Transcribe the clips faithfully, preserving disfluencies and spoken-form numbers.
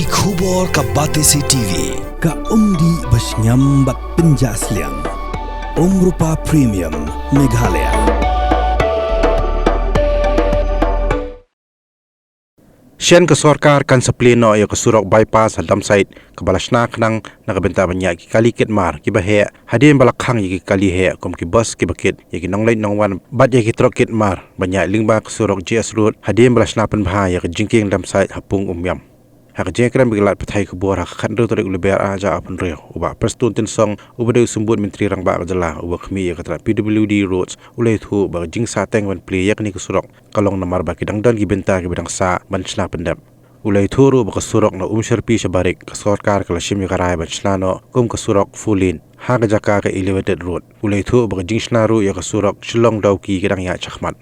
Ki khubor ka Batesi T V, ka umdih ba shngiam bad pynjah sliang. Umrupa Premium, Meghalaya. Shen ka sorkar kan sa plie noh ïa ka surok bypass ha Dumsait kaba la shna khnang na ka bynta ban ïaid ki kali kit mar kiba heh hadien ba la khang ïa ki kali heh kum ki bus kiba kit ïa ki nongleit nongwan bad ïa ki trok kit mar ban ïaid lyngba ka surok J S Road hadien ba la shna pynbha ïa ka jingkieng Dumsait ha Pung Umiam. Ha ka jingkren bad ki lad pathai khubor ha ka khathynriew tarik u Lber ar hajar arphew hynriew, u Bah Prestone Tynsong uba dei u Symbud Myntri Rangbah ka jylla uba khmih ïa ka tnat P W D Roads u la ïathuh ba ka jingsahteng ban plie ïa kane ka surok ka long namar ba ki dang don ki bynta kiba dang sah ban shna pyndep. U la ïathuh ruh ba ka surok na Umshyrpi sha Barik ka sorkar ka la shim ïa ka rai ban shna noh kum ka surok four lane ha ka jaka ka elevated road. U la ïathuh ba ka jingshna ruh ïa ka surok Shillong Dawki ka dang ïaid shakhmat.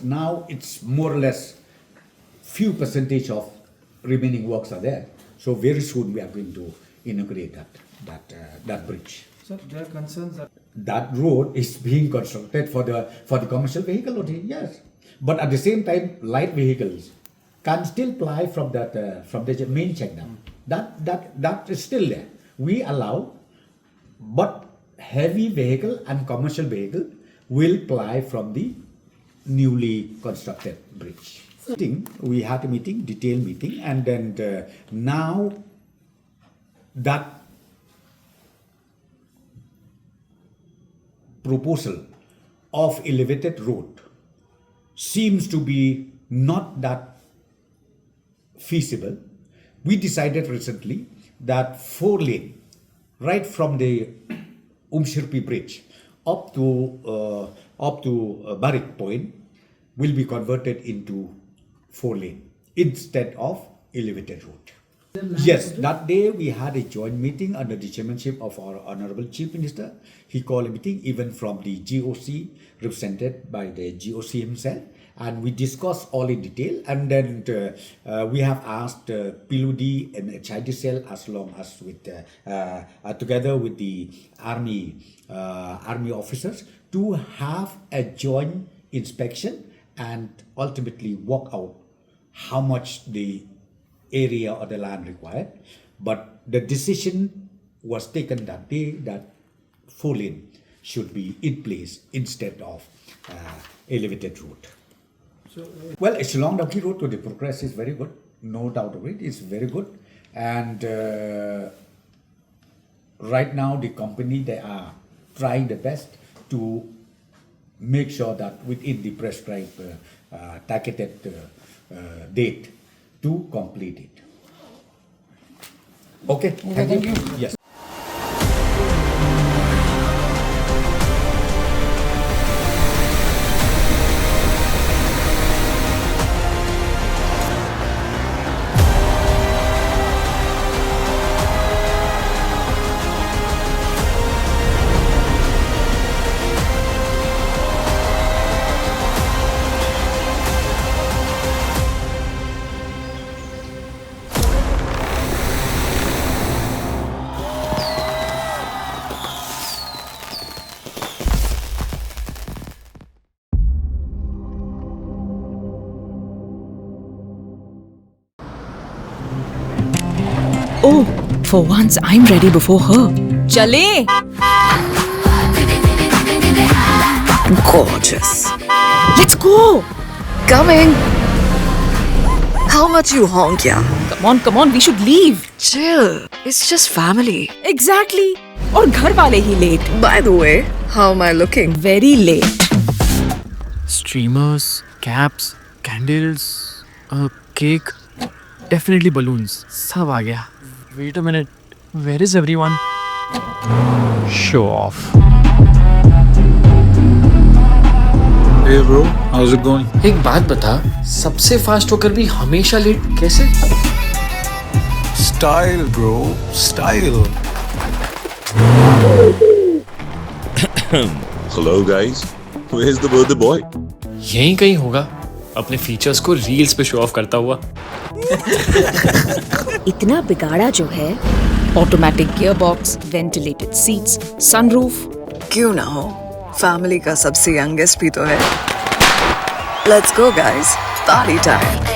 Now it's more or less few percentage of remaining works are there. So very soon we are going to inaugurate that, that, uh, that bridge. Sir, there are concerns that that road is being constructed for the, for the commercial vehicle only, yes. But at the same time, light vehicles can still ply from that, uh, from the main check dam. That, that, that is still there. We allow, but heavy vehicle and commercial vehicle will ply from the newly constructed bridge. Meeting, we had a meeting, detailed meeting, and then, uh, now that proposal of elevated road seems to be not that feasible. We decided recently that four lane, right from the Umshirpi bridge up to, uh, up to, uh, Barik Point, will be converted into four lane instead of elevated road. Yes, that day we had a joint meeting under the chairmanship of our Honorable Chief Minister. He called a meeting even from the G O C, represented by the G O C himself, and we discussed all in detail. And then, uh, uh, we have asked, uh, P W D and H I D cell, as long as with, uh, uh, uh, together with the army, uh, army officers, to have a joint inspection and ultimately work out how much the area or the land required. But the decision was taken that day that four lane should be in place instead of, uh, elevated road. So, uh, well, Shillong Dawki road to the progress is very good, no doubt of it. It's very good, and, uh, right now the company, they are trying the best to make sure that within the prescribed, uh, uh, targeted, uh, uh, date to complete it. Okay, thank you. Yes. Oh, for once I'm ready before her. Chale! Gorgeous. Let's go! Coming! How much you honk, yeah? Come on, come on, we should leave. Chill. It's just family. Exactly. और घर वाले ही late. By the way, how am I looking? Very late. Streamers, caps, candles, a cake, definitely balloons. सब आ गया. Wait a minute. Where is everyone? Show off. Hey bro, how's it going? एक बात बता, सबसे fast होकर भी हमेशा late कैसे? Style bro, style. Hello guys, where's the birthday boy? यहीं कहीं होगा, अपने फीचर्स को रील्स पे शो ऑफ करता हुआ. इतना बिगाड़ा जो है. Automatic gearbox, ventilated seats, sunroof. क्यों ना हो, फैमिली का सबसे यंगेस्ट भी तो है. Let's go guys, party time.